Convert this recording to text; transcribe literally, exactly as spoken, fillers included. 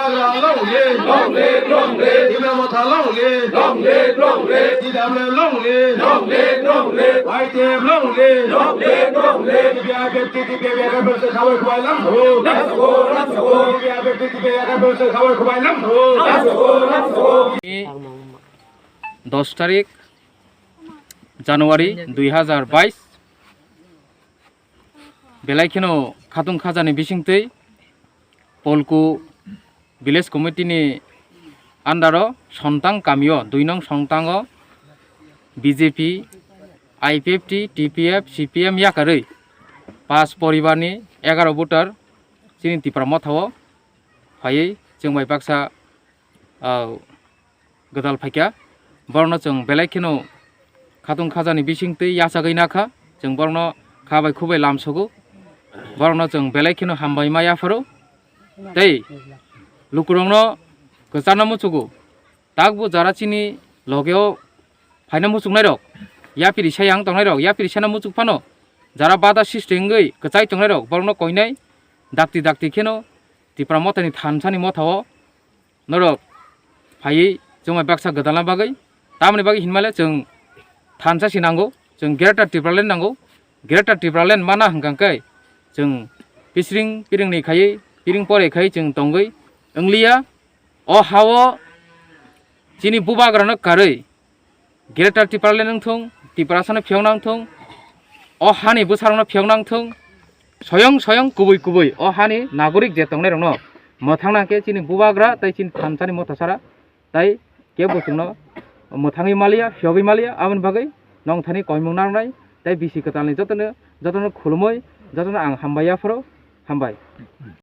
Long live, long live, long live. Tipra Motha long live, long live, long live. T W F long live, long live, long live. I T F long live, long live, long live. T P I F T, T P I F T, khabai khubai lam. Lam sabo, lam sabo. T P I F T, T P I F T, khabai khubai lam. Lam sabo, lam sabo. Dos tarik January dui hazar bais, belai kheno khatung khajani bisingtwi Polku Village Committee ni under o Sontang kamio, dui nong Sontang o B J P, I P F T, T P F, C P M yakarwi pas poribar ni egaroh voter chini Tipra Motha o phaiwi chwng bai baksa, ah, gwdal phaikha. Borokno chwng belai kheno khatung khajani bisingtwi yachagwi nakha. Chwng borokno kha bai khu bai lamsogo. Borokno chwng belai kheno hambai ma yapharo. Tei lukurokno kwcharno muchugo. Takbo jara chini logeo phaina muchuknairok, yapiri sayang tongnairok, yapiri sana muchuk phano jara bada siste wngwi kwchai tongnairok, borokno koinai dakti dakti kheno Tipra Mothani thansani mothao norok phaiwi chwngbai baksa gwdalna bagwi. Tamoni bagwi hinmale chwng thansa se nango, chwng Greater Tipraland nango. Greater Tipraland mana hwnkha khe chwng pisring piringni khaiwi, piring pore khaiwi chwng tongwi wngliya. O hao chini bubagrano karwi Greater Tipraland wngthung, Tiprasano phiyokna wngthung, o hani bwsarokno phiyokna wngthung, soyong soyong kubui kubui o hani nagorik je tongnairokno mwthangna khe chini bubagra tei chini thansani mothasara tei kebo chwngno mwthangwi maliya, phiyogwi maliya. Aboni bagwi nongthani koimung narwknai tei bisi kwtalni jotono, jotono khulumui, jotono ang hambai yapharo, hambai.